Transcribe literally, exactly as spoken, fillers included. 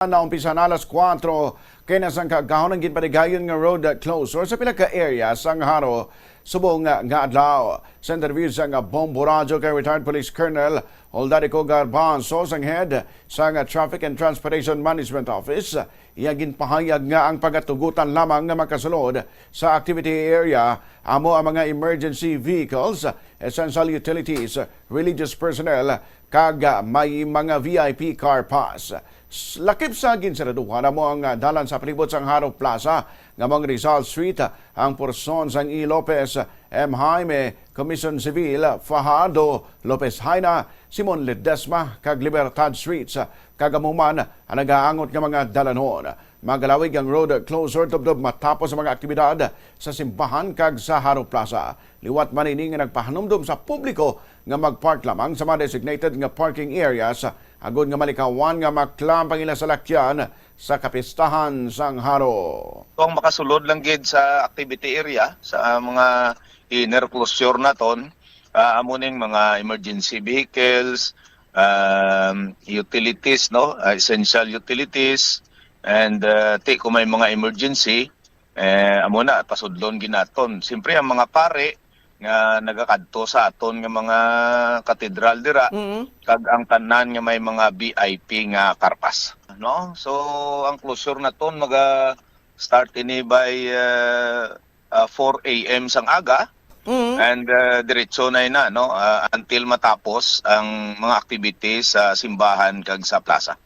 Naumpisan alas kuwatro kay na sang kaagahon ang ginpatigayon nga road closure sa pila ka area sang Jaro subong nga adlaw. Sa interview sang Bombo Radyo kay retired Police Colonel Oldarico Garbanzo sang head sang Traffic and Transportation Management Office, iya ginpahayag nga ang pagatugutan lamang nga makasulod sa activity area amo ang mga emergency vehicles, essential utilities, religious personnel, kag may mga V I P car pass. S-, lakip sa ginsaraduhan amo ang, ah, dalan sa palibot sang Jaro Plaza nga mao ang Rizal Street, ang porson sang E. Lopez, M. Jaime, Commission Civil, Fajardo, Lopez Jaena, Simon Ledesma, kag Libertad Streets, kag amo man ang nagaangot nga mga dalanon. Magalawig ang road closure tubtob matapos ang mga aktibidad sa simbahan kag sa Jaro Plaza. Liwat man ini nga nagpahanumdom sa publiko nga mag-park lamang sa mga designated nga parking areas, agod nga malikawan nga makla ang pangila salakyan sa kapistahan sang Jaro. Kung makasulod lang gid sa activity area, sa mga inner closure naton, ah, amo ning mga emergency vehicles, um, utilities, no? Ah, essential utilities, and, ah, ti kung may mga emergency, eh, amo na, pasudlon ginaton. Siyempre, ang mga pare nga nagakadto sa aton nga mga katedral dira, Mm. kag ang tanan nga may mga V I P nga car pass, no? So, ang closure naton maga-start ini by, ah, ah, four A M sang aga, Mm. and, ah, diretso na ina, no? Ah, until matapos ang mga activities sa simbahan kag sa plaza.